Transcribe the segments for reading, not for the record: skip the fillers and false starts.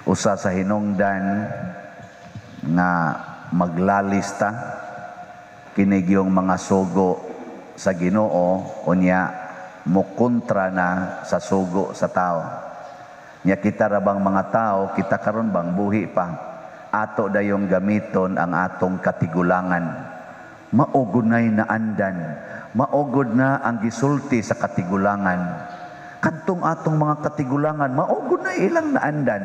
Usa sa hinungdan nga maglalista kini gyung mga sugo sa Ginoo, unya mokontra na sa sugo sa tao. Nya kita ra bang mga tao, kita karon bang buhi pa, ato dayong gamiton ang atong katigulangan. Mao gud na'y naandan, mao gud na ang gisulti sa katigulangan. Kadtong atong mga katigulangan, mao gud na ilang naandan.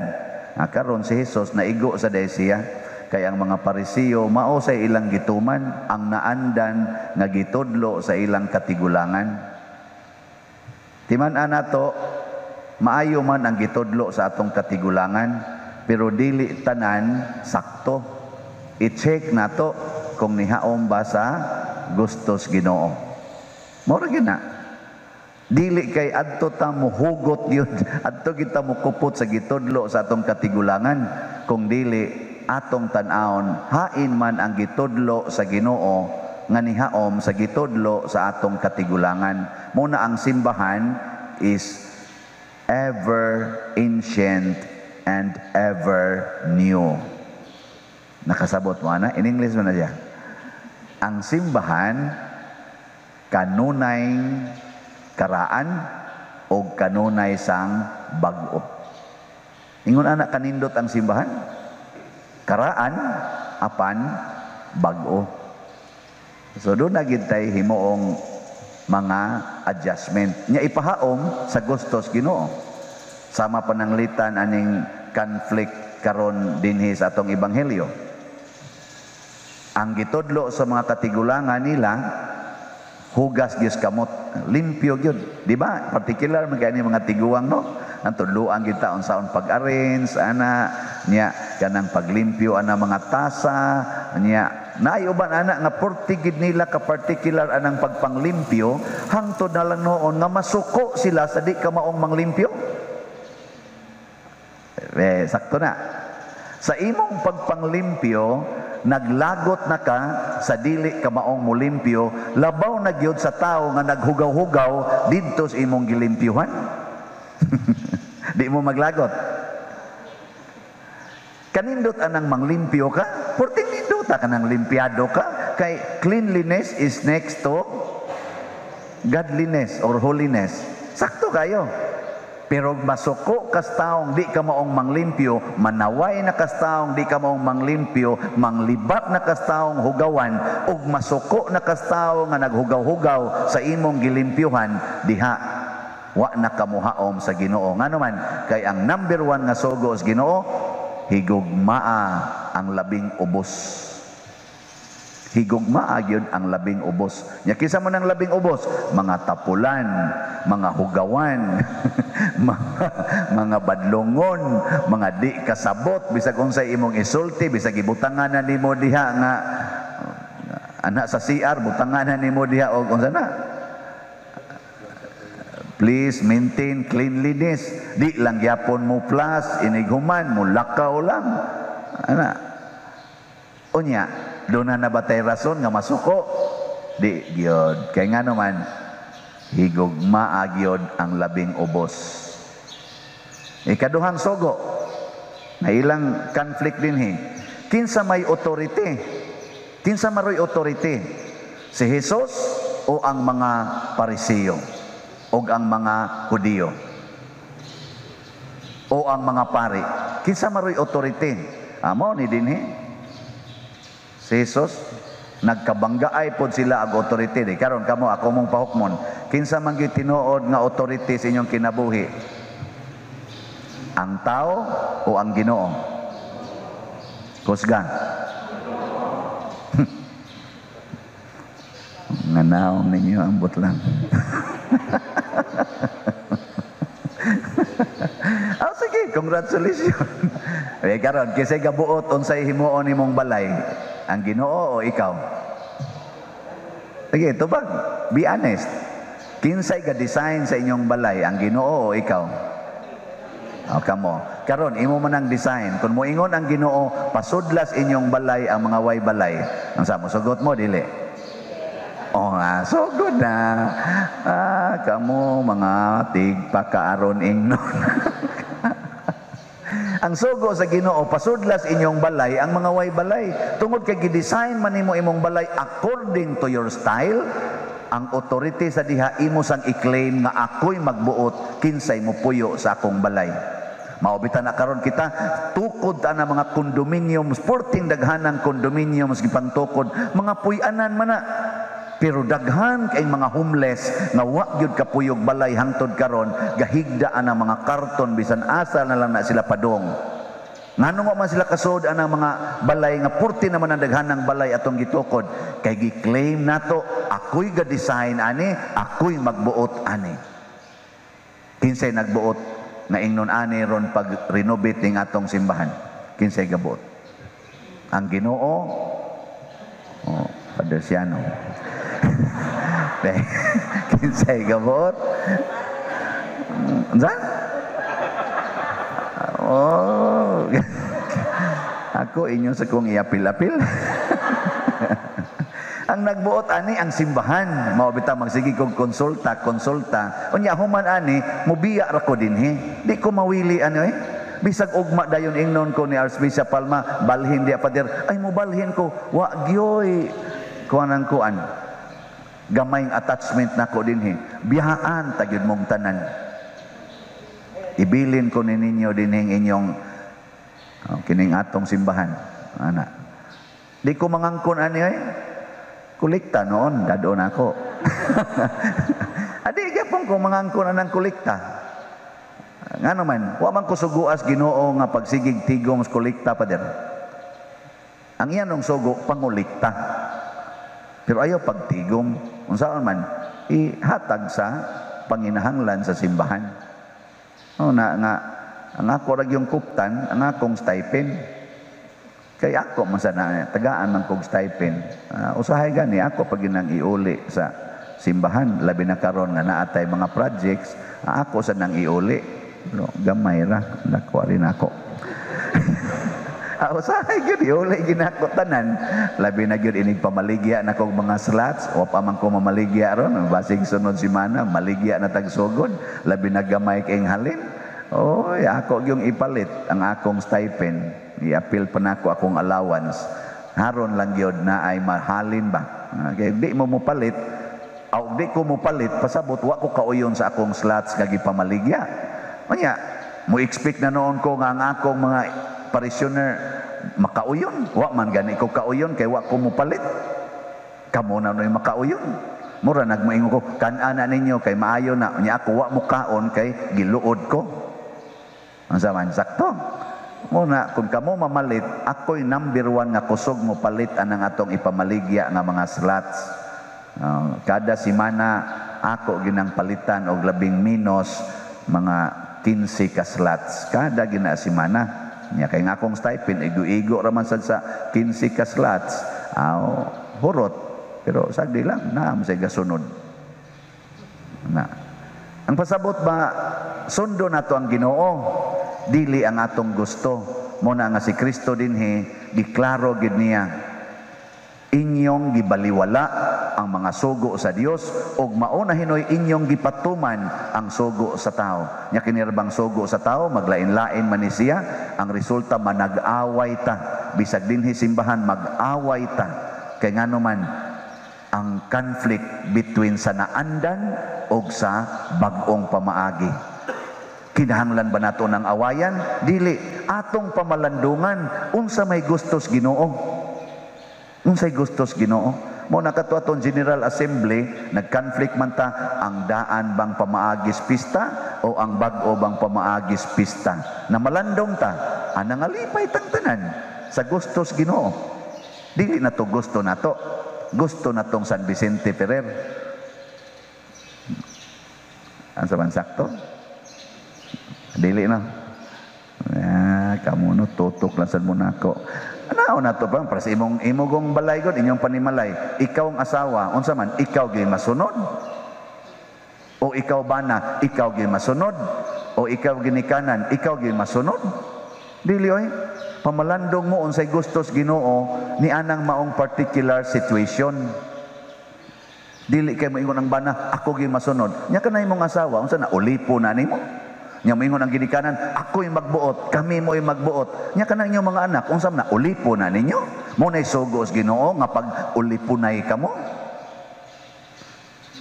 Ah, karon si Jesus naigo sa siya kay ang mga Parisiyo mao sa ilang gituman ang naandan nga gitudlo sa ilang katigulangan. Timan-an nato, maayo man ang gitudlo sa atong katigulangan, pero dili tanan sakto. I-check nato kung nihaom ba sa gustos Ginoo. Mao ra gyud na. Dili kay adto ta mohugot yun, adto kita mokupot sa gitudlo sa atong katigulangan, kung dili atong tan-awon hain man ang gitudlo sa Ginoo nga nihaom sa gitudlo sa atong katigulangan. Muna ang simbahan is ever ancient and ever new. Nakasabot mo ana? In English mo na siya. Ang simbahan kanunay karaan o kanunay sang bag-o. Ingon ana kanindot ang simbahan. Karaan apan bag-o. So doon na gid tay himuong mga adjustment. Nya ipahaom sa gustos Ginoo. Sama pananglitan aning conflict karon dinhi sa atong ebanghelyo. Ang gitudlo sa mga katigulangan nila, hugas gyud kamot, limpyo gyud, di ba? Particular man kay mga tiguang, no? Ang tudloan kita unsaon pag-arrange ana niya, kanang paglimpyo ana mga tasa niya. Naay uban ana nga portigid nila ka particular anang pagpanglimpyo, hangtod na lang noon nga masuko sila sa di ka maong manglimpyo. Eh, sakto na. Sa imong pagpanglimpyo, naglagot na ka sa dili ka maong mulimpyo, labaw na gyud sa tao nga naghugaw-hugaw didto sa imong gilimpyuhan. Di mo maglagot. Kanindot anang manglimpyo ka, porting nindota ka nang limpyado ka, kay cleanliness is next to godliness or holiness. Sakto kayo. Pero masuko kas taong di ka maong manglimpyo, manaway na kas taong di ka maong manglimpyo, manglibat na kas taong hugawan, ug masuko na kas tawo nga naghugaw-hugaw sa imong gilimpyuhan, diha wa na kamuhaom sa Ginoo. Ngano man, kay ang number one nga sugo sa Ginoo, higugmaa ang labing ubos. Higugmaa gyud ang labing ubos. Nya kinsa man ang labing ubos? Mga tapulan, mga hugawan, mga badlongon, mga di kasabot, bisag unsay imong isulti, bisag ibutangan na nimo diha nga anak sa CR, butangan na nimo diha og unsa na. Please maintain cleanliness. Di lang gyapon mo plus, inighuman, mo lakaw lang. Ana. Unya, doon na batay rason nga masuko? Di gyud. Kay nga naman, higugmaa gyud ang labing ubos. Ikaduhang sugo, na ilang conflict dinhi. Kinsa may authority? Kinsa maroy authority? Si Jesus o ang mga Parisiyo? O ang mga Hudiyo? O ang mga pari? Kinsa maroy authority? Amo ni dinhi. Si Jesus, nagkabanggaay pod sila ag authority. Di karon kamo, ako mong pahukmon. Kinsa man gyud tinuod nga authority sa inyong kinabuhi? Ang tao o ang Ginoo? Kusga. Nganaw ninyo, ambot lang. Ah, sige, congratulations. Eh, karon kinsay gabuot unsay himuon nimong balay? Ang Ginoo o ikaw? Sige, tubag. Be honest. Kinsay ga-design sa inyong balay, ang Ginoo o ikaw? O, kamo. Karon imo man ang design. Kung moingon ang Ginoo, pasudlas inyong balay ang mga way balay. Ang sa mo sugot mo dili? Oh, ah, so good na. Ah, kamo mga tigpakaaron ingnon. Ang sugo sa Ginoo, pasudlas inyong balay ang mga way balay. Tungod kay gi-design man nimo imong balay according to your style, ang authority sa diha imo sang i-claim nga ako'y magbuot kinsay mopuyo sa akong balay. Mao bitaw na karon kita tukod ta na mga condominiums, porting daghanang condominiums gipangtukod, mga puy-anan man na. Pero daghan kay mga homeless nga wa gyud kapuyog balay hangtod karon, gahigda ang mga karton, bisan asa na lang na sila padong. Ngano wa man sila kasud anang mga balay nga purti naman ang daghanang balay atong gitukod? Kay gi-claim nato, ako'y ga-design ani, ako'y magbuot ani. Kinsay nagbuot nga ingnon ani ron pag renovate ning atong simbahan? Kinsay gabuot? Ang Ginoo? Oh, Padre Siano. Kinsay gabuot? Unsa? Oh. Ako inyo sa kong iapil-apil. Ang nagbuot ani ang simbahan. Mao bitaw magsige kog konsulta, konsulta. Unya human ani mubiya ra ko dinhi. Di ko mawili ano eh. Bisag ugma dayon ingnon ko ni Archbishop Palma, balhin diya, Father. Ay, mobalhin ko. Wa gyoy kuan ang kuan. Gamayng attachment nako dinhi. Biyahaan ta gyud mong tanan. Ibilin ko ni ninyo dinhing inyong, oh, kining atong simbahan. Ana. Di ko mangangkon ani ay. Kolekta noon, dadon ako. Adi gyapon ko mangangkon anang kolekta. Ngano man, wa man ko suguas Ginoo nga pagsigig tigom sa kolekta, Pader. Ang iyanong sugo pangolekta. Pero ayaw pagtigom. Unsaon man ihatag sa panginahanglan sa simbahan. Oh, na nga ang ako ra yung kuptan, ang akong stipend. Kay ako man sa na tagaan man kog stipend. Usahay gani ako pag ginang iuli sa simbahan, labi na karon nga naa tay mga projects, ako sa nang iuli. No, gamay ra, dako rin ako. Usahay gyud iuli ginako tanan. Labi na gyud inig pamaligya na kog mga slots, wa pa man ko mamaligya ron, basig sunod semana maligya na tag sugod, labi na gamay kay halin. Oy, ako gyung ipalit ang akong stipend. I-appeal pa nako akong allowance. Haron lang gyud na ay mahalin ba. Kay di mo mopalit, aw di ko mopalit, pasabot wa ko kauyon sa akong slots nga gipamaligya. Unya, mo expect na noon ko nga ang akong mga parishioner makauyon. Wa man gani ko kauyon kay wa ko mopalit. Kamo na noy makauyon. Mura nagmoingon ko, kan-ana ninyo kay maayo na. Unya ako wa mo kaon kay giluod ko. Ang man sakto. Muna, kung kamo mamalit, ako'y number one nga kusog mo palit anang atong ipamaligya nga mga slots. Kada simana, ako ginang palitan og labing minus mga 15 ka slots. Kada gina simana. Nya kay nga akong stipend, igo-igo raman sad sa 15 ka slots. Aw, hurot. Pero sagdi lang, naam sa gasunod. Na. Ang pasabot ba, sundo nato ang Ginoo, dili ang atong gusto. Muna nga si Kristo dinhi, giklaro gid niya, inyong gibaliwala ang mga sugo sa Dios ug mao na hinoy inyong gipatuman ang sugo sa tao. Nya kini bang sugo sa tao, maglain-lain man ni siya, ang resulta manag-away ta. Bisag dinhi simbahan mag-away ta. Kay ngano man ang conflict between sa naandan og sa bag-ong pamaagi. Kinahanglan ba nato ng awayan? Dili. Atong pamalandungan unsa may gustos Ginoo. Unsay gustos Ginoo? Mo na kato atong General Assembly, nag-conflict man ta ang daan bang pamaagis pista o ang bag-o bang pamaagis pista. Na malandong ta, anang alipay tang tanan sa gustos Ginoo. Dili na to gusto nato. Gusto natong San Vicente Ferrer. Ang sa sakto? Dili na. Ah, kamo no tutok lang sad mo nako. Ano na to pa para sa imong imogong balay god inyong panimalay. Ikaw ang asawa, unsa man ikaw gyud masunod? O ikaw bana, ikaw gyud masunod? O ikaw ginikanan, ikaw gyud masunod? Dili oy. Pamalandong mo unsay gustos Ginoo ni anang maong particular situation. Dili kay moingon ang bana, ako gyud masunod. Nya kanay imong asawa, unsa na ulipo na nimo? Nya moingon ang ginikanan, ako'y magbuot, kami mo'y magbuot. Nya kanang inyong mga anak, unsa man na ulipon na ninyo? Mo nay sugo sa Ginoo nga pag ulipunay kamo.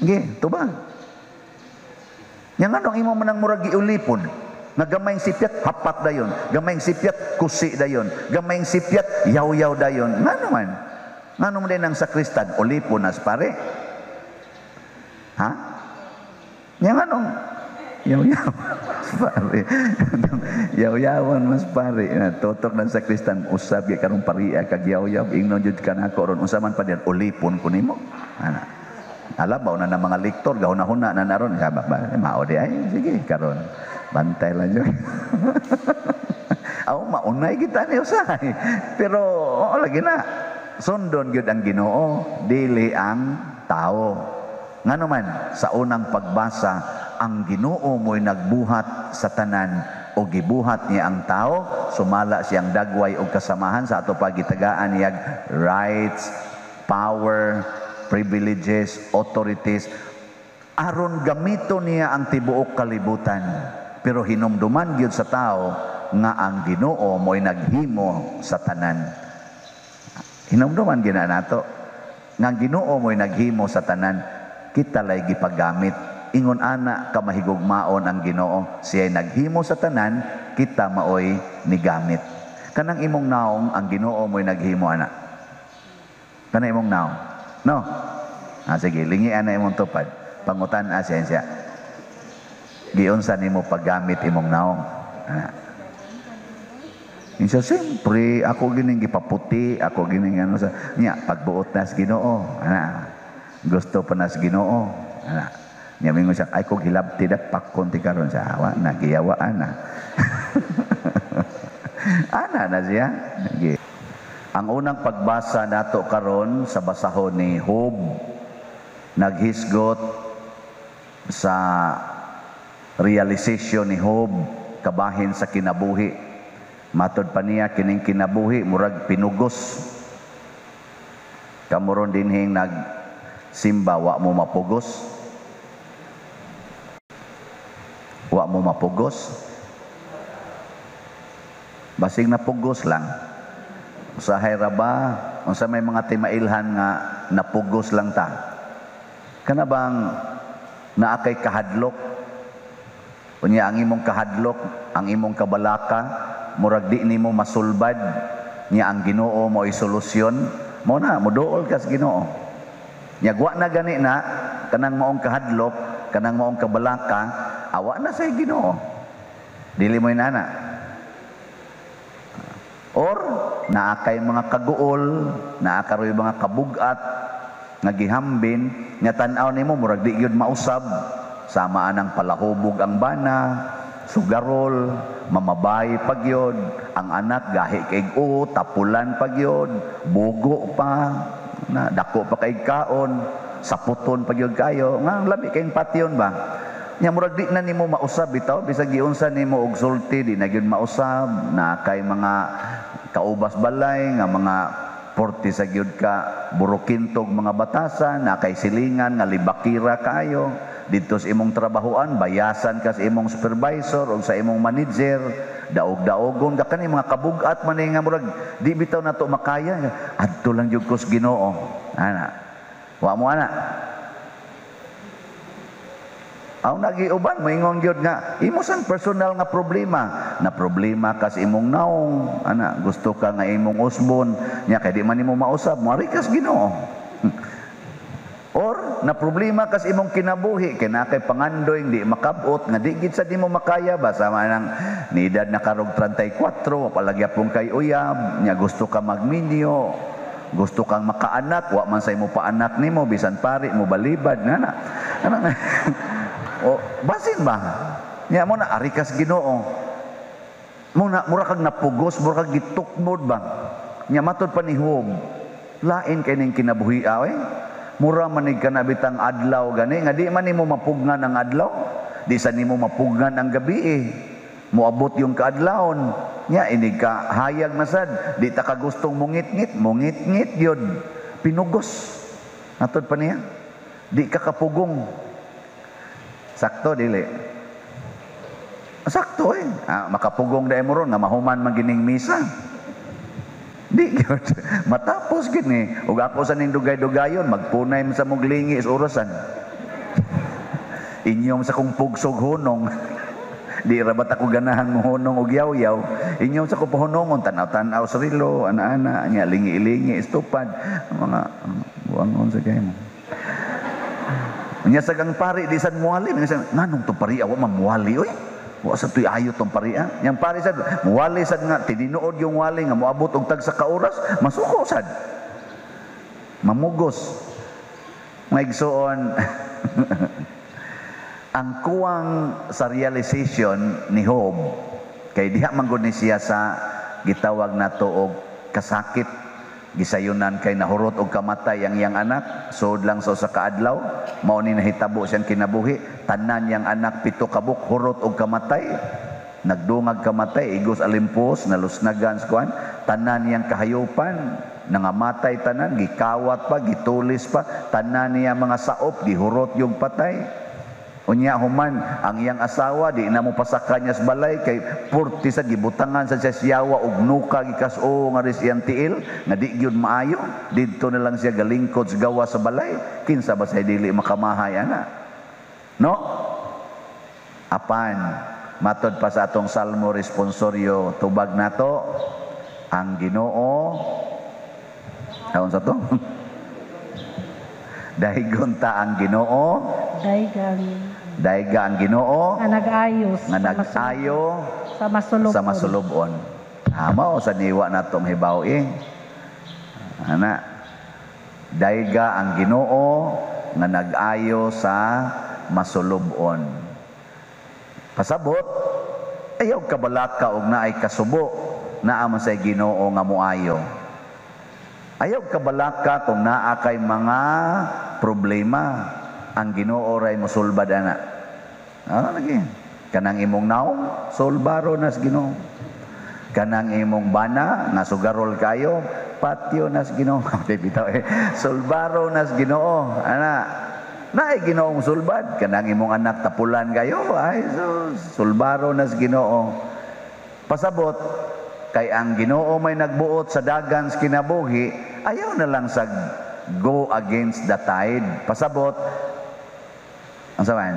Ge, tubag. Nya nganong imo man ang murag giulipon? Nga gamayng sipyat, hapak dayon. Gamayng sipyat, kusi dayon. Gamayng sipyat, yaw-yaw dayon. Ngano man? Ngano man din ang sakristan, ulipon nas pare? Ha? Nya nganong yaw-yaw mas pare. Yaw-yawan mas pare. Tutok ng sakristan, usab gyud karong paria kag yaw-yaw, ingnon jud ka nako ron. Unsa man pa din, ulipon ko nimo. Ana. Alam ba na ng mga lektor, gahuna-huna na naron. Sabi ba, mao di ay, sige, karon. Bantay lang yun. Aw, maunay kita ni usahay. Pero, oo, lagi na. Sundon gyud ang Ginoo, dili ang tao. Ngano man, sa unang pagbasa, ang Ginoo mo'y nagbuhat sa tanan o gibuhat niya ang tao, sumala siyang dagway o kasamahan sa ato pagitagaan niyag rights, power, privileges, authorities, aron gamito niya ang tibuok kalibutan. Pero hinumduman gyud sa tao nga ang Ginoo mo'y naghimo sa tanan. Hinumduman gyud na nato nga ang Ginoo mo'y naghimo sa tanan, kita lay gipagamit. Ingon ana ka mahigugmaon ang Ginoo, siya'y naghimo sa tanan, kita maoy nigamit. Kanang imong naong, ang Ginoo mo'y naghimo ana. Kanang imong naong. No? Ah, sige, lingian na imong tupad. Pangutan a siya siya. Giunsa nimo paggamit imong naong. Ana. Insa siyempre ako gining gipaputi, ako gining ano sa nya pagbuot na sa Ginoo. Ana. Gusto pa na sa Ginoo. Ana. Nya mingon siya, ay ko gilabti dak pakon ti karon sa awa na giyawa ana. Ana na siya. Sige. Ang unang pagbasa nato karon sa basahon ni Job, naghisgot sa realization ni Job kabahin sa kinabuhi. Matod pa niya kining kinabuhi murag pinugos. Kamuron dinhing nagsimba wa mo mapugos. Wa mo mapugos. Basig napugos lang. Usahay ra ba unsa may mga timailhan nga napugos lang ta? Kana bang naa kay kahadlok? Unya ang imong kahadlok, ang imong kabalaka, murag di nimo masulbad, nya ang Ginoo mo'y solusyon, mo na moduol kas Ginoo. Nya wa na gani na kanang maong kahadlok, kanang maong kabalaka, awa na sa Ginoo. Dili mo inana. Or naa kay mga kaguol, naa karoy mga kabugat nga gihambin, nga tan-aw nimo murag di gyud mausab, sama anang palahubog ang bana, sugarol, mamabay pagyod, ang anak gahi kay o, tapulan pagyod, bugo pa, na dako pa kay kaon, saputon pagyod kayo, nga lami kayong patyon ba? Nya murag di na nimo mausab bitaw, bisag giunsa nimo og sulti di na gyud mausab, na kay mga kaubas balay nga mga porti sa gyud ka burukintog mga batasan, na kay silingan nga libakira kayo didto sa imong trabahoan, bayasan ka sa imong supervisor o sa imong manager, daog-daogon ka kani mga kabugat man nga murag di bitaw nato makaya, adto lang gyud ko sa Ginoo. Ana. Wa mo ana. Aw nagiuban moingon gyud nga imo sang personal nga problema, na problema ka sa imong naong, ana gusto ka nga imong usbon, nya kay di man nimo mausab, moari ka sa Ginoo. Or na problema ka sa imong kinabuhi, kay naa kay pangandoy di makabot, nga di gid sa nimo makaya ba, sama nang ni edad na karog 34, palagyapon kay uyab, nya gusto ka magminyo, gusto kang makaanak, wa man sa imo paanak nimo, bisan pari mo balibad nga na. O basin ba? Nya mo na ari kas Ginoo. Mo na mura kag napugos, mura kag gitukmod ba? Nya matod pa ni Job, lain kay ning kinabuhi eh. Mura man ni kanabitang adlaw gani nga di man nimo mapugnan ang adlaw, di sa nimo mapugnan ang gabi eh. Moabot yung kaadlawon. Nya inig ka hayag masad, di ta ka gustong mungit-ngit, mungit-ngit yun. Pinugos. Matod pa niya. Di ka kapugong. Sakto dili. Sakto eh. Ah, makapugong dahil mo ron nga mahuman man gining misa. Di gyud. Matapos gini. Ug ako sa ning dugay-dugayon, magpunay man sa muglingi sa orasan. Inyong sa kong pugsog hunong. Di ra ba't ako ganahan mo hunong og yaw-yaw. Inyong sa kong pahunongon, tanaw-tanaw sa relo, ana-ana, nya lingi-lingi, estupad, mga buangon sa kay mo. Nya sa kang pari di sad muwali, nganong tong pari wa man muwali oy. Wa sa tuy ayo tong pari ah. Yang pari sad muwali sad nga tinuod yung wali nga moabot og tag sa ka oras, masuko sad. Mamugos. Mga igsoon, ang kuwang sa realization ni Job kay diha man gud ni siya sa gitawag nato og kasakit, gisayunan kay nahurot og kamatay ang iyang anak sud lang sa usa ka adlaw. Mao ni nahitabo siyang kinabuhi, tanan yang anak pito kabuk hurot og kamatay, nagdungag kamatay, igos alimpos, nalusnagan sa kuan, tanan niyang kahayupan nangamatay tanan, gikawat pa, gitulis pa, tanan niya mga saop gihurot yung patay. Unya human ang iyang asawa di na mo pasaka niya sa balay kay purti sa gibutangan sa siya siyawa og nuka gikas-o nga ris iyang tiil nga di gyud maayo, didto na lang siya galingkod sa gawa sa balay. Kinsa ba say dili makamahay ana, no? Apan matod pa sa atong Salmo responsorio, tubag nato ang Ginoo taon sa to daygon ta ang Ginoo. Daygang. Dayga ang Ginoo nga nag-ayos nga nag-ayo sa masulubon. Sa masulubon. Tama o sa niwa natong hibaw eh. Ana. Dayga ang Ginoo nga nag-ayo sa masulubon. Pasabot, ayaw kabalaka og naay kasubo, naa man say Ginoo nga moayo. Ayaw kabalaka kung naa kay mga problema, ang Ginoo ray mosulbad ana. Ah, lagi. Kanang imong naong, sulbaro nas Ginoo. Kanang imong bana nga sugarol kayo, patyo nas Ginoo. Bitaw eh. Sulbaro nas Ginoo. Ana, naay Ginoong sulbad. Kanang imong anak tapulan kayo, ay sus, sulbaro nas Ginoo. Pasabot kay ang Ginoo may nagbuot sa dagan sa kinabuhi, ayaw na lang sa go against the tide. Pasabot, ang saman,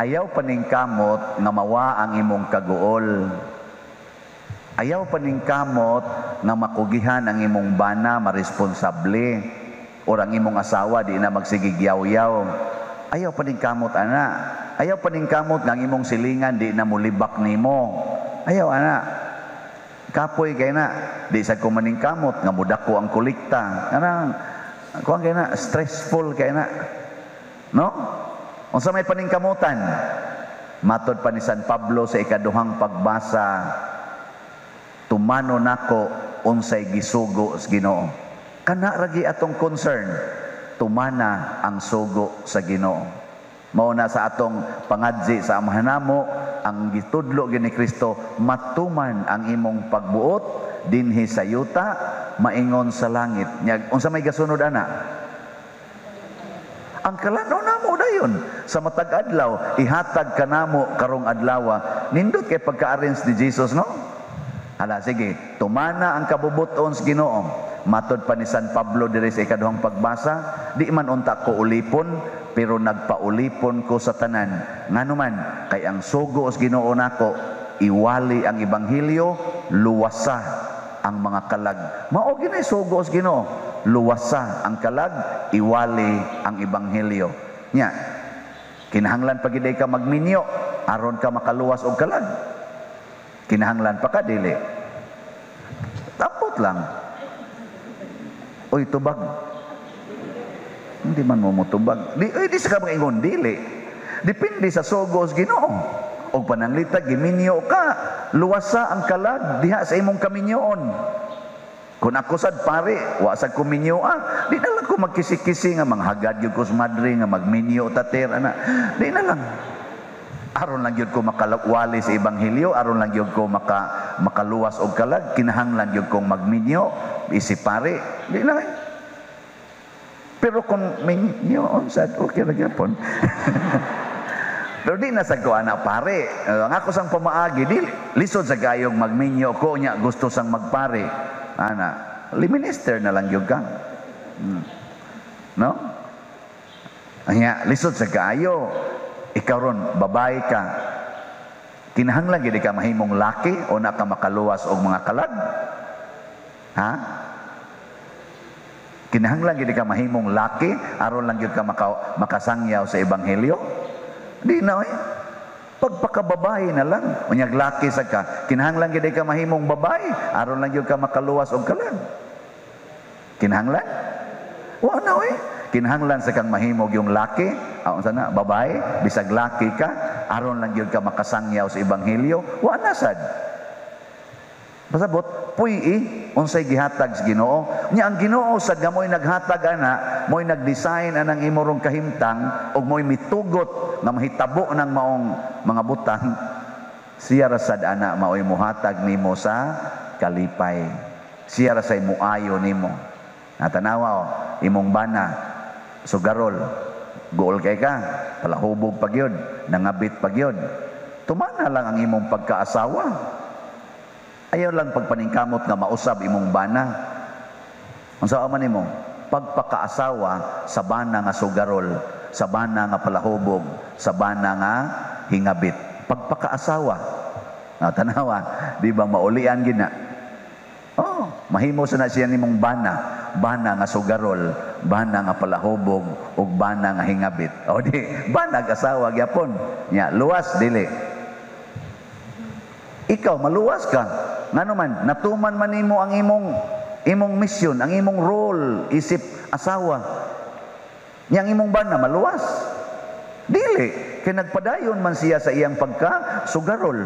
ayaw paningkamot nga mawa ang imong kaguol. Ayaw paningkamot nga makugihan ang imong bana, maresponsable, or ang imong asawa di na magsigig yaw-yaw. Ayaw paningkamot ana. Ayaw paningkamot nga ang imong silingan di na mulibak nimo. Ayaw ana. Kapoy kay na, di sa ko maningkamot nga mudako ang kolekta. Ana, kuan kay na, stressful kay na. No? Unsa may paningkamutan? Matod pa ni San Pablo sa ikaduhang pagbasa, tumano nako unsay gisugo sa Ginoo. Kana ragi atong concern, tumana ang sugo sa Ginoo. Mao na sa atong pangadzi sa Amahan namo, ang gitudlo gyud ni Kristo, matuman ang imong pagbuot dinhi sa yuta, maingon sa langit. Nya unsa may gasunod ana? Ang kalanaw namo dayon sa matag adlaw, ihatag kanamo karong adlawa. Nindot kay pagka-arrange ni Jesus, no? Hala sige, tumana ang kabubuton sa Ginoo. Matod pa ni San Pablo diri sa ikaduhang pagbasa, di man unta ko ulipon, pero nagpaulipon ko sa tanan. Ngano man, kay ang sugo sa Ginoo nako, iwali ang ebanghelyo, luwasa ang mga kalag. Mao gini sugo sa Ginoo, luwasa ang kalag, iwali ang ebanghelyo. Nya, kinahanglan pa gid ka magminyo aron ka makaluwas og kalag. Kinahanglan pa ka dili. Tapot lang. Oy, tubag. Hindi man mo motubag. Di, ay, di sa ka maingon dili. Depende sa sugo sa Ginoo. Og pananglita giminyo ka, luwasa ang kalag diha sa imong kaminyoon. Kung ako sad pare, wa sad ko minyo ah. Di na lang ko magkisi-kisi nga manghagad gyud ko sa madre nga magminyo tater ana. Di na lang. Aron lang gyud ko makalawali sa ebanghelyo, aron lang gyud ko makaluwas og kalag, kinahanglan gyud kong magminyo isip pare. Di na lang. Pero kung minyo sad okay ra gyapon. Pero di na sa ko ana pare. Ang ako sang pamaagi di lisod sa kayong magminyo ko nya gusto sang magpare. Ana, li minister na lang gyud ka. No? Anya, lisod sa kaayo. Ikaw ron, babae ka. Kinahanglan gid ka mahimong laki o na ka makaluwas og mga kalag? Ha? Kinahanglan gid ka mahimong laki aron lang gyud ka makasangyaw sa ebanghelyo? Di na eh. Pagpakababae na lang. Unyag laki sa ka, kinahanglan gid ka mahimong babae aron lang gyud ka makaluwas og kalag? Kinahanglan? Wa na eh. Kinahanglan sa kang mahimog yung laki, ah, unsa na, babae, bisag laki ka, aron lang gyud ka makasangyaw sa ebanghelyo? Wa na sad. Pasabot, puy-i, unsay gihatag sa Ginoo. Nya ang Ginoo sad nga mo'y naghatag ana, mo'y nagdesign anang imorong kahimtang ug mo'y mitugot nga mahitabo ng maong mga butang. Siya ra sad ana mao'y muhatag nimo sa kalipay. Siya ra say muayo nimo. Natanawa o, imong bana, sugarol, guol kay ka, palahubog pa gyud, nangabit pa gyud. Tumana lang ang imong pagkaasawa. Ayaw lang pagpaningkamot nga mausab imong bana. Unsa man nimo? Pagpakaasawa sa bana nga sugarol, sa bana nga palahubog, sa bana nga hingabit. Pagpakaasawa. Ah, tanawa, di ba maulian gid na? Oh, mahimo sa na siya nimong bana, bana nga sugarol, bana nga palahubog, ug bana nga hingabit. O di, bana asawa gyapon. Nya, luwas dili? Ikaw maluwas ka. Ngano man, natuman man nimo ang imong misyon, ang imong role isip asawa. Nya ang imong bana maluwas? Dili, kay nagpadayon man siya sa iyang pagka sugarol.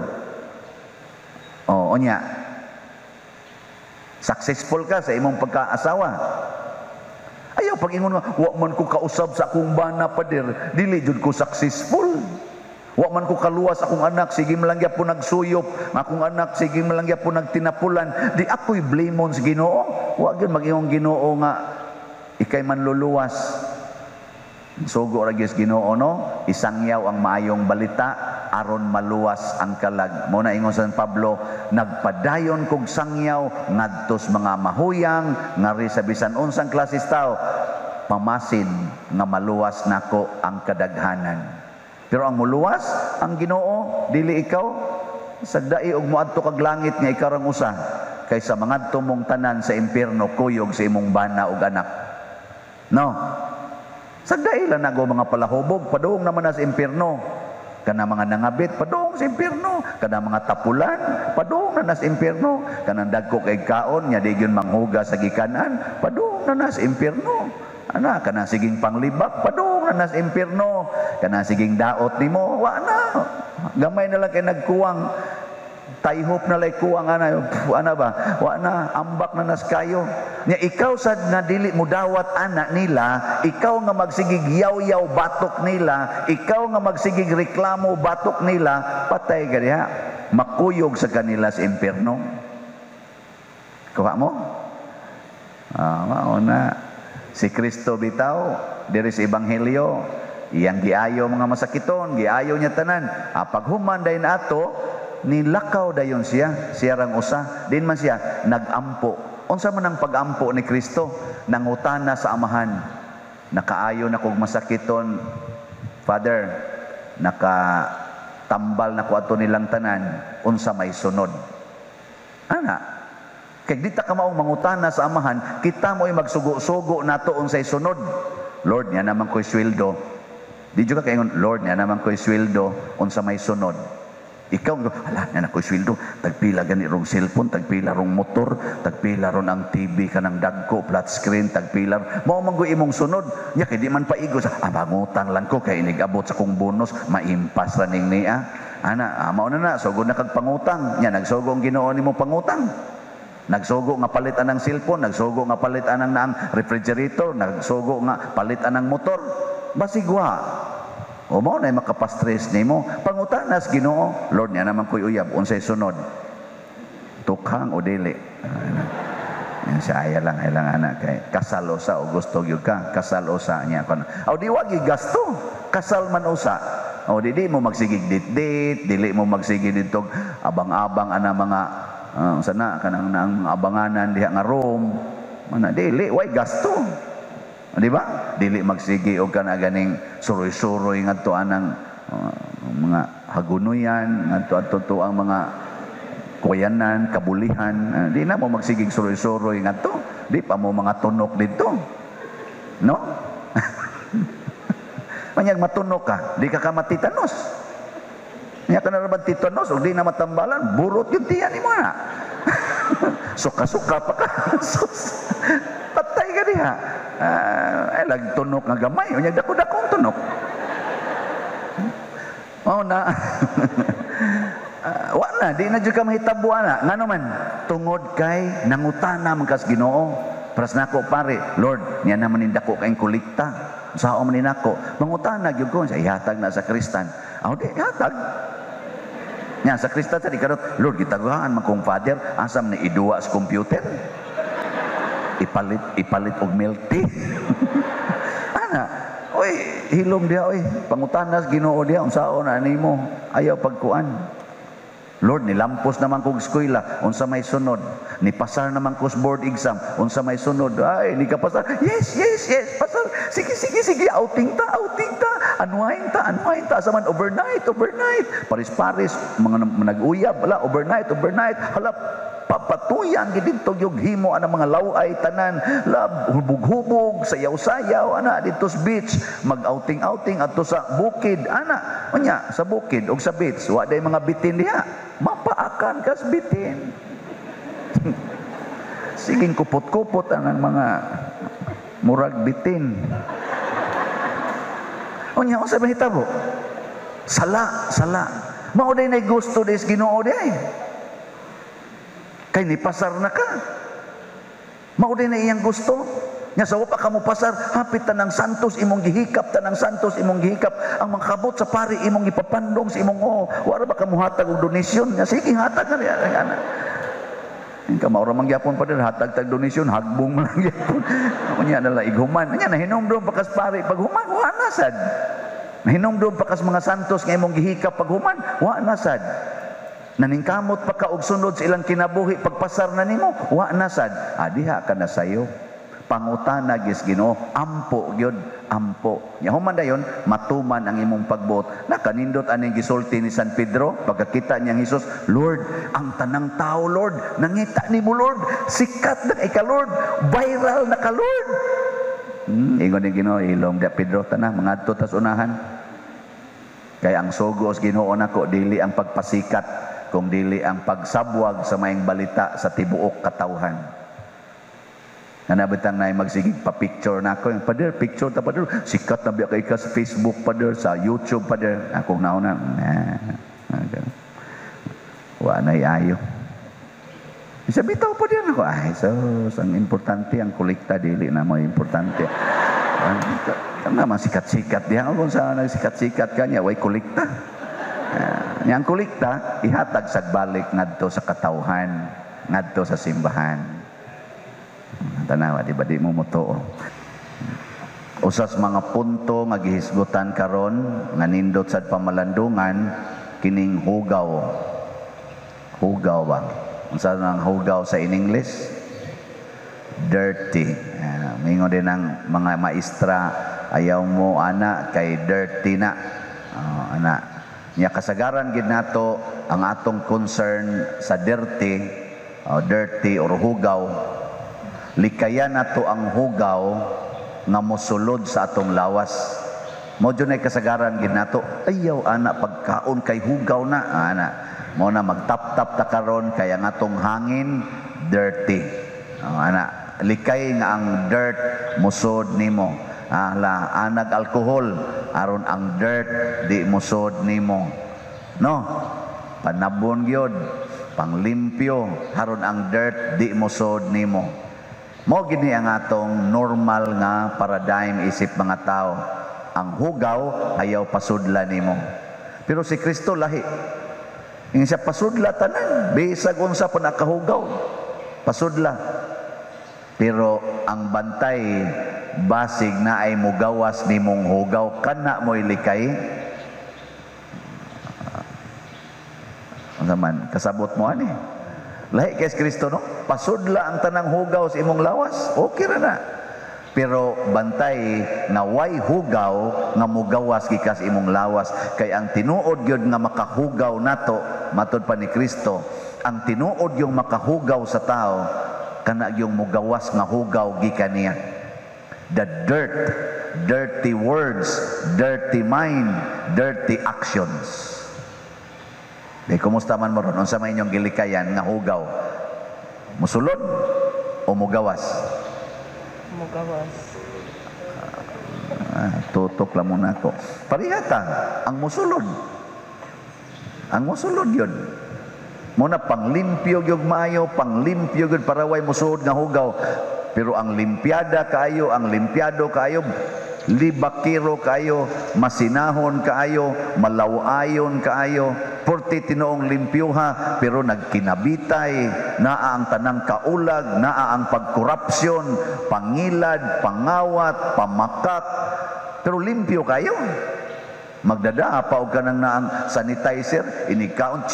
Oh, unya. Successful ka sa imong pagkaasawa. Ayaw pag ingon nga, "Wa man ko kausab sa akong bana, pader, dili jud ko successful. Wa man ko kaluwas akong anak, sige man lang gyapon nagsuyop, ang akong anak sige man lang gyapon nagtinapulan, di ako'y blamon sa Ginoo." Wa gyud mag-ingong Ginoo nga ikay manluluwas. Sugo ra gyud sa Ginoo, no? Isangyaw ang maayong balita aron maluwas ang kalag. Mo na ingon San Pablo, "Nagpadayon kog sangyaw ngadtos mga mahuyang ngari sa bisan unsang klases tao, pamasin nga maluwas nako ang kadaghanan." Pero ang muluwas, ang Ginoo, dili ikaw. Sagdai og moadto kag langit nga ikaw rang usa kaysa mangadto mong tanan sa impierno kuyog sa imong bana ug anak. No. Sagdai lang nago mga palahubog, padung naman na sa impierno. Kana mga nangabit, padung sa impierno. Kana mga tapulan, padung na sa impierno. Kanang dagko kay kaon, nya di gyud manghugas sa gikanan, padung na sa impierno. Ana, kana siging panglibak, padung na sa impierno. Kana siging daot nimo, wa na. Gamay na lang kay nagkuwang. Tayhop na lay kuwang ana, pf, ana ba? Wa na, ambak na nas kayo. Nya ikaw sad nga dili mo dawat ana nila, ikaw nga magsigig yaw-yaw batok nila, ikaw nga magsigig reklamo batok nila, patay ka diha. Makuyog sa kanila sa impierno. Kuha mo? Ah, mao na. Si Kristo bitaw, diri sa Ebanghelyo, iyang giayo mga masakiton, giayo niya tanan. Ah, paghuman dayon ato, nilakaw dayon siya, siya rang usa. Din man siya nagampo. Unsa man ang pagampo ni Kristo? Nangutana sa Amahan. "Nakaayo na kog masakiton, Father, nakatambal na ko ato nilang tanan, unsa may sunod?" Ana, kay di ta ka maong mangutana sa Amahan, kita mo'y magsugo-sugo nato unsay sunod. "Lord, niya naman ko'y sweldo." Di jud ka kaingon, "Lord, niya naman ko'y sweldo, unsa may sunod?" Ikaw, "Ala, niya na ko'y sweldo, tagpila gani rong cellphone, tagpila rong motor, tagpila ron ang TV kanang dagko, flat screen, tagpila." Mao man go'y imong sunod. Nya kay di man paigo sa, "Ah, mangutang lang ko kay inigabot sa kong bonus, maimpas ra ning niya." Ana, ah, mao na na, sugod na kag pangutang. Nya nagsugo ang Ginoo nimo pangutang. Nagsugo nga palit anang cellphone, nagsugo nga palit anang naang refrigerator, nagsugo nga palit anang motor. Basig wa. O mao na makapastress nimo. Pangutanas Ginoo, "Lord, niya naman ko'y uyab, unsay sunod? Tukhang o dili?" Yan siya, ay lang, ay lang anak kay kasal usa o gusto gyud ka, kasal usa niya kon. O di wag gasto, kasal man usa. O di di mo magsigig dit-dit, dili mo magsigig dito abang-abang ana mga sana kanang nang abanganan diha nga room. Mana dili way gasto. Di ba? Dili magsigi og kana ganing suroy-suroy ngadto anang mga hagunoyan ngadto adto ang mga kuyanan, kabulihan. Di na mo magsigig suroy-suroy ngadto. Di pa mo mga tunok didto. No? Manyag matunok ka, di ka matitanos. Nya ka na raban titanos og di na matambalan, burot yung tiyan nimo na. Suka-suka pa ka. Sus. Patay ka diha. Ay lag tunok nga gamay, unya dako-dakong tunok. Mao na. Wa na, di na jud ka mahitabo ana. Ngano man, tungod kay nangutana man kas Ginoo. Pras nako pare, Lord, niya naman nindako kayong kolekta. Sao man nako, mangutana gyud ko sa ihatag na sa kristan. Aw di hatag. Nya sa kristan sa di karot, Lord, gitaguhaan man kong father, asam ni iduwa sa computer. Ipalit ipalit og milk tea. Ana, oy, hilom diha oy, pangutana sa Ginoo diha unsaon na nimo, ayaw pagkuan. Lord, nilampos naman kog eskwela, unsa may sunod? Nipasar naman ko sa board exam, unsa may sunod? Ay, ni ka pasar. Yes, yes, yes, pasar. Sige, sige, sige, outing ta, outing ta. Unwind ta, unwind ta. Asa man overnight, overnight. Paris-paris, mga nag-uyab, wala, overnight, overnight. Hala, papatuyan gid didto yung himo ana mga laway tanan, lab hubog-hubog, sayaw-sayaw ana didto sa beach, mag-outing-outing adto sa bukid ana. Unya sa bukid og sa beach, wa day mga bitin diha, mapaakan kas bitin. Siging kupot-kupot anang mga murag bitin. Unya unsa mahitabo? Sala, sala. Mao day nay gusto des Ginoo di ay. Kay nipasar na ka. Mao din na iyang gusto. Nya sa wa pa ka mo pasar, hapit tanang santos imong gihikap, tanang santos imong gihikap. Ang mga kabot sa pari imong ipapandong sa imong oh. Wara ba ka muhatag og donasyon? Nya sige hatag ka niya ana. Ka maura man gyapon pa din hatag tag donasyon, hagbong man lang gyapon. Unya na lang ighuman. Nya nahinomdom pa kas pari pag human, wa na sad. Nahinomdom pa kas mga santos nga imong gihikap pag human, wa na sad. Naningkamot pa ka og sunod sa ilang kinabuhi pagpasar na nimo, wa na sad. Ah, diha ka na sayo. Pangutana gis Ginoo, ampo gyud, ampo. Nya human dayon matuman ang imong pagbuot. Nakanindot aning gisulti ni San Pedro pagkakita niya ang Hesus, Lord, ang tanang tao, Lord, nangita nimo, Lord, sikat na kay ka, Lord, viral na ka, Lord. Ingon ni Ginoo, ilong da Pedro, tanah mangadto tas unahan. Kay ang sugo sa Ginoo nako dili ang pagpasikat, kung dili ang pagsabwag sa maayong balita sa tibuok katawhan. Nga bitang na magsigig pa-picture na ako. Yung, Pader, picture ta, pader. Sikat na biya kay ka sa Facebook, pader, sa YouTube, pader. Akong nauna. Nah, wa na ayo. Isa bitaw pa din ako. Ay, so, ang importante, ang kolekta, dili na mo importante. Kaya naman sikat-sikat diha. Kung sa nagsikat-sikat ka niya, way kolekta. Ang kolekta, ihatag sa balik ngadto sa katawhan, ngadto sa simbahan. Tanawa, di ba di mo motuo? Usas mga punto nga gihisgutan karon nga nindot sad pamalandungan kining hugaw. Hugaw ba? Unsa nang hugaw sa in English? Dirty. Mingon din ang mga maestra, ayaw mo ana kay dirty na. Ana. Nya kasagaran gid nato ang atong concern sa dirty, dirty or hugaw. Likayan nato ang hugaw nga mosulod sa atong lawas. Mo jud nay kasagaran gid nato, ayaw ana pagkaon kay hugaw na ana. Mo na magtap-tap ta karon kay ang atong hangin dirty. Oh, ana, likay nga ang dirt musod nimo. Ala anag alkohol aron ang dirt di musod nimo. No? Panabon gyud, panglimpyo aron ang dirt di musod nimo. Mo gini ang atong normal nga paradigm isip mga tao. Ang hugaw ayaw pasudla nimo. Pero si Kristo lahi. Ingon siya pasudla tanan, bisag unsa pa nakahugaw. Pasudla. Pero ang bantay basig na ay mugawas nimong hugaw kana mo'y likay. Unsa man kasabot mo ani? Lahi kay Kristo, no? Pasudla ang tanang hugaw sa imong lawas, okay ra na. Pero bantay nga way hugaw nga mugawas gikas imong lawas, kay ang tinuod gyud nga makahugaw nato, matud pa ni Kristo, ang tinuod yung makahugaw sa tao kana yung mugawas nga hugaw gikan niya. The dirt, dirty words, dirty mind, dirty actions. Di kumusta man mo ron? Unsa may inyong gilikayan nga hugaw? Musulod o mugawas? Mugawas. Ah, tutok lang muna ako. Parihata, ang musulod. Ang musulod yun. Muna panglimpyo gyud maayo, panglimpyo gyud para way musulod nga hugaw. Pero ang limpiada kaayo, ang limpiado kaayo, libakiro kaayo, masinahon kaayo, malawayon kaayo, porti tinuong limpyuha, pero nagkinabitay, naa ang tanang kaulag, naa ang pagkorupsyon, pangilad, pangawat, pamakak, pero limpyo kayo. Magdadaa pa og kanang naang sanitizer, inigkaon,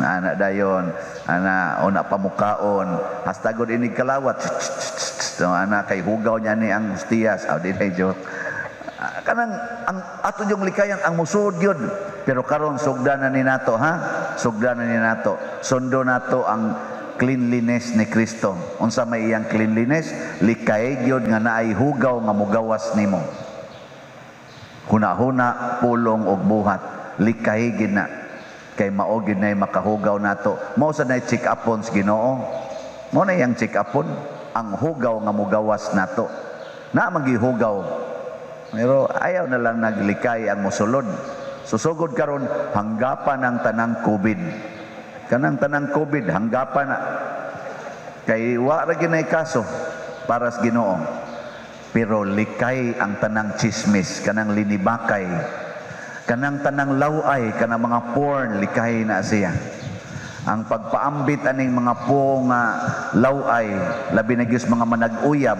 ana dayon, ana una pamukaon, hasta gud inig kalawat, so, ana kay hugaw niya ni ang hustiyas, aw di na joke. Ah, kanang ang ato yung likayan ang musud yun. Pero karon sugdan na ni nato, ha? Sugdan na ni nato. Sundo nato ang cleanliness ni Kristo. Unsa may iyang cleanliness? Likay gyud nga naay hugaw nga mugawas nimo. Huna-huna, pulong og buhat, likay gid na. Kay mao gid nay makahugaw nato. Mao sa nay check upon sa Ginoo. Mao na iyang check upon ang hugaw nga mugawas nato. Na magihugaw. Pero ayaw na lang naglikay ang musulod. Susugod karon hanggapan ang tanang COVID. Kanang tanang COVID hanggapan na. Kay wa ra ginay kaso para sa Ginoo. Pero likay ang tanang chismis, kanang linibakay, kanang tanang laway, kanang mga porn, likay na siya. Ang pagpaambit aning mga po nga laway, labi na gyud mga manag-uyab,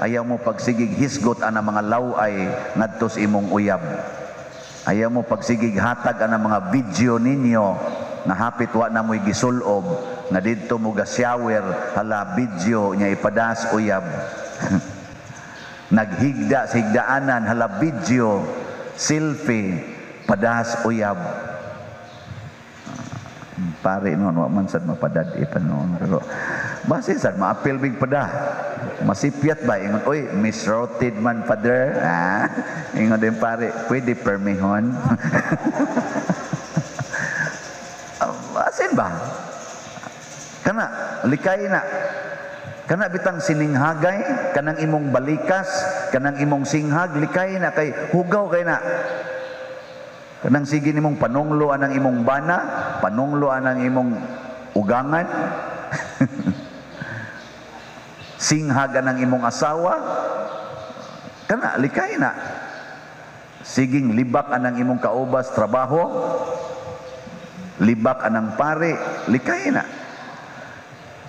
ayaw mo pagsigig hisgot ana mga laway ngadto sa imong uyab. Ayaw mo pagsigig hatag ana mga video ninyo nga hapit wa na mo'y gisulob, nga didto mo ga shower, hala video nya ipadas uyab. Naghigda sa higdaanan, hala video, selfie, padas uyab. Pare noon, wa man sad mapadad ipan noon. Pero base sad maapil big pada. Masipyat ba? Ingon, oy, misrouted man, father. Ah, ingon din pare, pwede permihon. Asin ba? Kana, likay na. Kana bitang sininghagay, kanang imong balikas, kanang imong singhag, likay na kay hugaw kay na. Kanang sige nimong panunglo anang imong bana, panunglo anang imong ugangan. Singhag anang imong asawa. Kana likay na. Siging libak anang imong kaubas trabaho. Libak anang pare, likay na.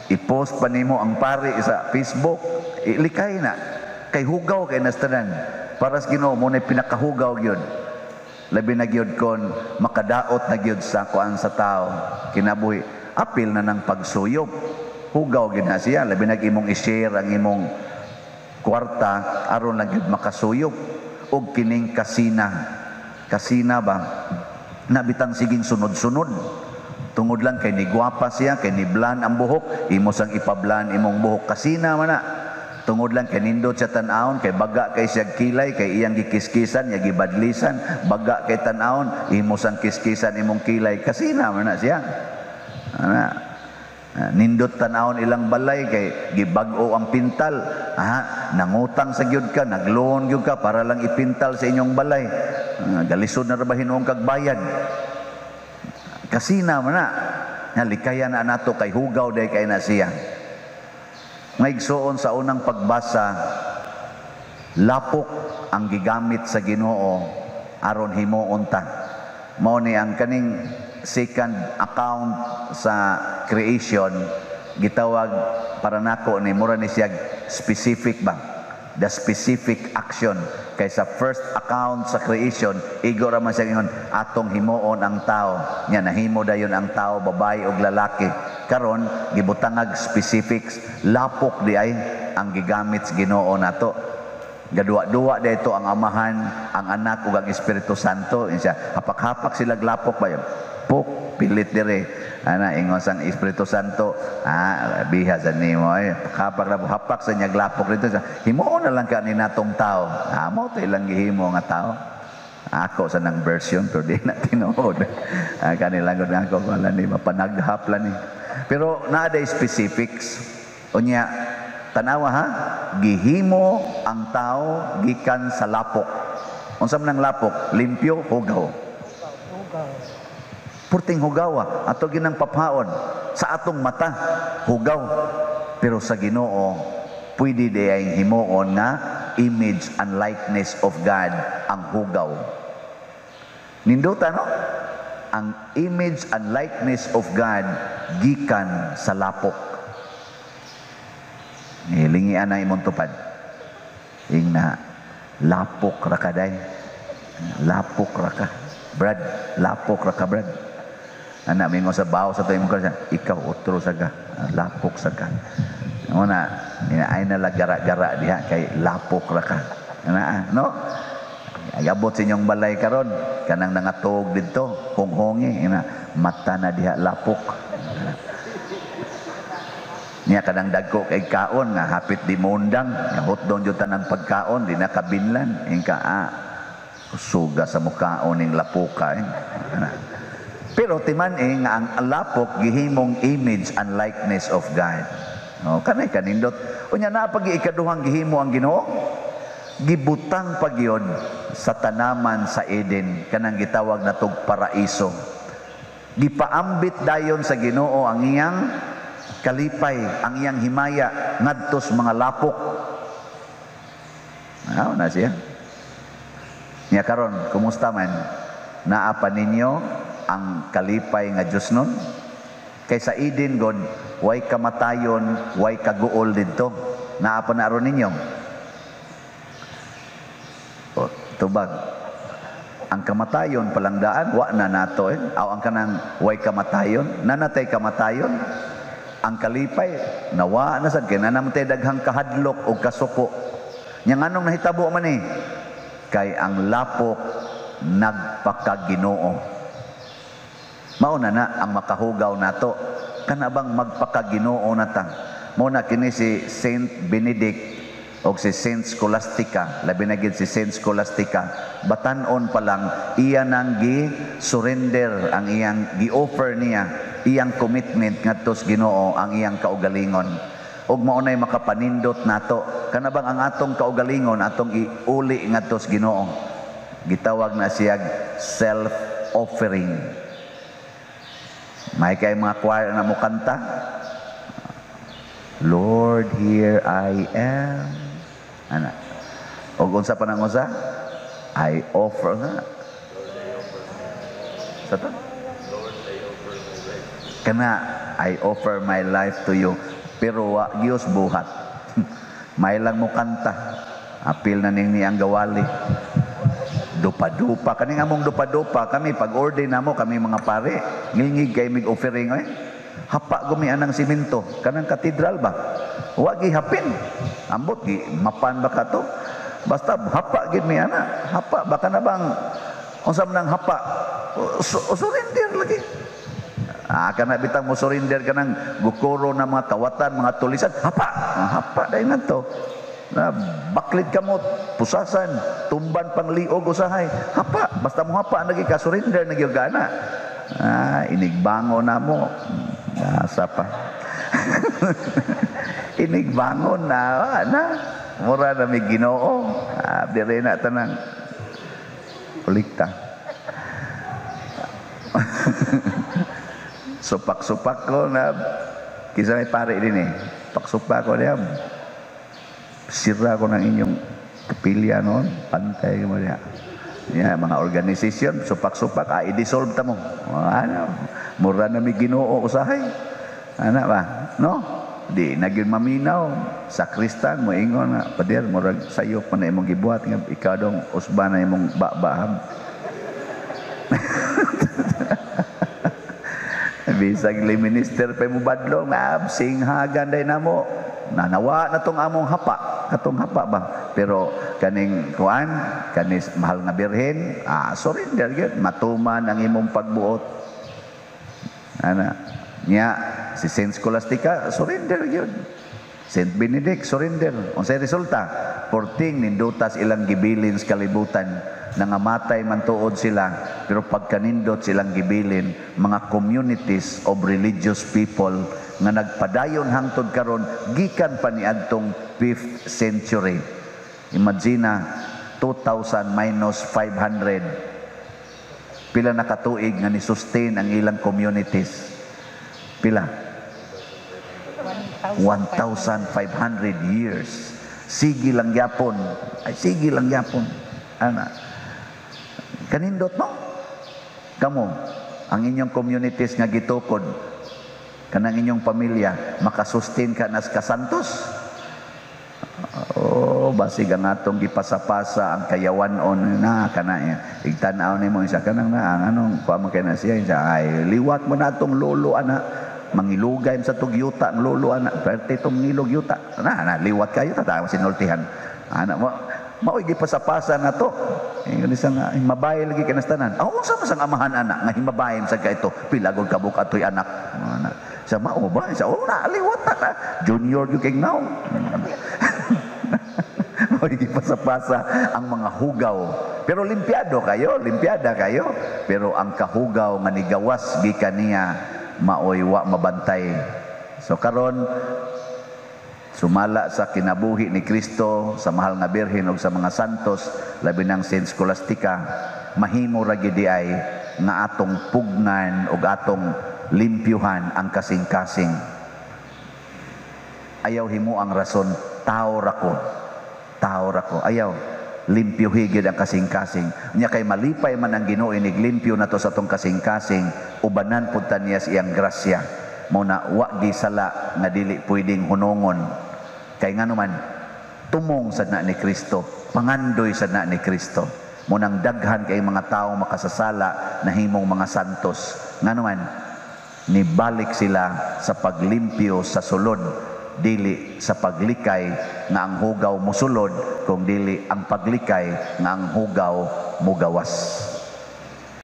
I-post pa nimo ang pare sa Facebook, likay na. Kay hugaw kay nastanan. Para sa Ginoo mo na pinakahugaw gyud. Labi na gyud kon makadaot na gyud sa kuan sa tao kinabuhi, apil na ng pagsuyop, hugaw gyud na siya. Labi na imong i-share ang imong kwarta aron lang gyud makasuyop. Og kining kasina, kasina ba nabitang siging sunod-sunod tungod lang kay nigwapa siya, kay niblan ang buhok, imo sang ipablan imong buhok, kasina man na. Tungod lang kay nindot siya tan-awon, kay baga kay siya kilay, kay iyang gikiskisan, iya gibadlisan, baga kay tan-awon, imo sang kiskisan imong kilay, kasina man na siya. Ana, nindot tan-awon ilang balay kay gibag-o ang pintal. Aha, nangutang sa gyud ka, nagloon gyud ka para lang ipintal sa inyong balay. Galisod na ra ba hinuong kag bayad? Kasina man na. Nga likayan na nato kay hugaw day kay na siya. Ngaigsoon sa unang pagbasa, lapok ang gigamit sa Ginoo aron himuon ta. Mao ni ang kaning second account sa creation gitawag para nako ni mura ni siya specific ba. The specific action. Kay sa first account sa creation, igo ra man siya ingon, "Atong himuon ang tao." Nya nahimo dayon ang tao, babae ug lalaki. Karon gibutangag specifics, lapok di ay ang gigamit sa Ginoo nato. Gaduwa-duwa dito ang Amahan, ang Anak ug ang Espiritu Santo. Siya, hapak-hapak sila lapok ba yun? Puk, pilit dire. Ana, ingon sang Espiritu Santo, "Ah, biha sa nimo ay hapak na hapak sa niya lapok dito sa himuon na lang ka ni natong tao." Ah, mo to ilang gihimo nga tao. Ako sa nang version pero di na tinuod. Ah, kanilang gud ako wala ni mapanaghap lang ni. Pero naa day specifics. Unya, tanawa ha, gihimo ang tao gikan sa lapok. Unsa man ang lapok? Limpyo, hugaw. Hugaw. Purting hugawa, ato ginang paphaon sa atong mata, hugaw. Pero sa Ginoo, pwede di ay himuon nga image and likeness of God ang hugaw. Nindota, no? Ang image and likeness of God gikan sa lapok. Hilingian na imong tupad. Ing na, "Lapok ra ka day. Lapok ra ka. Brad, lapok ra ka, Brad." Ana, mingon sa bawo sa tuwing mo, "Ikaw, otro sa ka. Lapok sa ka." Una, ay na gara-gara diha kay lapok ra ka. Ana, no? Agabot sa inyong balay karon, kanang nangatuog didto, honghongi, ina, "Mata na diha, lapok." Niya kanang dagko kay kaon nga hapit di mondang, hotdon jud tanang pagkaon, di na kabinlan, ingka, "Ah, suga sa mukaon ning lapuka eh." Ana. Pero timan eh nga ang lapok gihimong image and likeness of God. No, kanay kanindot. Unya naa pag ikaduhang gihimo ang Ginoo. Gibutang pagyod sa tanaman sa Eden, kanang gitawag natog paraiso. Gipaambit dayon sa Ginoo ang iyang kalipay, ang iyang himaya ngadto sa mga lapok. Ah, na siya. Nya karon, kumusta man? Naa pa ninyo ang kalipay nga Dios nun? Kay sa Eden God, way kamatayon, way kaguol didto. Naa pa na aron ninyo? O, tubag. Ang kamatayon palangdaan, wa na nato eh. Aw ang kanang way kamatayon, nanatay kamatayon. Ang kalipay, nawa na sad kay na naman tayo daghang kahadlok o kasuko. Nya nganong nahitabo man eh? Kay ang lapok nagpakaginoo. Mao na na ang makahugaw nato. Kana bang magpakaginoo na ta? Mao na kini si Saint Benedict o si Saint Scholastica, labi na gid si Saint Scholastica, batan-on pa lang iya nang gi-surrender ang iyang gi-offer niya iyang commitment ngadto sa Ginoo ang iyang kaugalingon. Ug mao nay makapanindot nato. Kana bang ang atong kaugalingon atong iuli ngadto sa Ginoo. Gitawag na siya self-offering. May kay mga choir na mukanta. "Lord, here I am." Ana. Og unsa pa nang usa? "I offer" na. Sa to? Kana, "I offer my life to you." Pero wa Diyos buhat. May lang mo kanta. Apil na ning niyang gawali. Dupa-dupa. Kaning among dupa-dupa, kami, pag order namo, kami mga pare, ngilngig kay mig offering, eh. Hapa gumi anang simento. Kanang katedral ba? Wa gihapin. Ambot, gi, mapan ba ka to? Basta, hapa gid mi ana. Hapa, baka na bang, unsa man ang hapa? Surrender lagi. Ah, kana bitang mo surrender ka ng gukuro na mga kawatan, mga tulisan, hapa. Ah, hapa dahil na to. Na baklid kamot, pusasan, tumban pang liog usahay. Hapa, basta mo hapa nagi ka surrender nagi gana. Ah, inigbango na mo. Asa pa. Inigbangon na, ah, na. Mura na may Ginoo. Ah, dire na tanang ulikta. Supak-supak ko na kisa may pare din eh. Paksupak ko niya. Sira ko ng inyong kapilya noon. Pantay mo niya. Yeah, mga organisasyon, supak-supak, ah, i-dissolve ta mo. Ano, mura na may Ginoo usahay. Ano ba? No? Di na gyud maminaw. Sakristan moingon nga, "Pader, murag sayop pa na imong gibuhat nga ikaw dong usba na imong babaham." Bisag lay minister pa mo badlong, na singhagan day namo. Nanawa na tong among hapa, katong hapa ba. Pero kaning kuan, kanis mahal nga birhen, surrender gyud, matuman ang imong pagbuot. Ana, nya si Saint Scholastica surrender gyud. Saint Benedict surrender. Unsay resulta? Porting nindutas ilang gibilin sa kalibutan, nangamatay man tuod sila, pero pagkanindot silang gibilin, mga communities of religious people nga nagpadayon hangtod karon gikan pa niadtong 5th century. Imagine na 2,000 minus 500, pila na katuig nga ni sustain ang ilang communities? Pila? 1,500 years. Sige lang yapon. Ay, sige lang yapon. Ana. Kanindot, no? Kamo, ang inyong communities nga gitukod, kanang inyong pamilya, makasustain ka nas kasantos? Oh, basig ang atong gipasapasa ang kayawan-on na kana igtan-aw nimo isa kanang na ang anong kuha man kay na siya isa, ay liwat mo na atong lolo ana, mangilugay sa tugyuta ang lolo ana, perte tong ngilog yuta na na liwat kayo ta sinultihan ana mo, mao'y gipasapasa na to. Ingon isa nga himabay lagi kay tanan. Aw, unsa man sang amahan ana nga himabayin sa ka ito, pila gud kabuk atoy anak ana sa mao ba sa, oh, na liwat na junior gyud kay now. Mao'y gipasapasa ang mga hugaw. Pero limpiado kayo, limpiada kayo. Pero ang kahugaw nga nigawas gikan niya maoy wa mabantay. So karon, sumala sa kinabuhi ni Kristo, sa mahal nga Birhen ug sa mga santos, labi ng Saint Scholastica, mahimo ra gid ay nga atong pugnan ug atong limpyuhan ang kasing-kasing. Ayaw himo ang rason, tao ra ko. Tao ra ko. Ayaw limpyuhi gid ang kasing-kasing. Nya kay malipay man ang Ginoo inig limpyo nato sa atong kasing-kasing, ubanan pud ta niya sa iyang grasya. Mo na wa gi sala nga dili pwedeng hunongon. Kay ngano man tumong sad na ni Kristo, pangandoy sad na ni Kristo. Mo nang daghan kay mga tawo makasasala nahimong mga santos. Ngano man nibalik sila sa paglimpyo sa sulod, dili sa paglikay nga ang hugaw musulod, kung dili ang paglikay nga ang hugaw mugawas.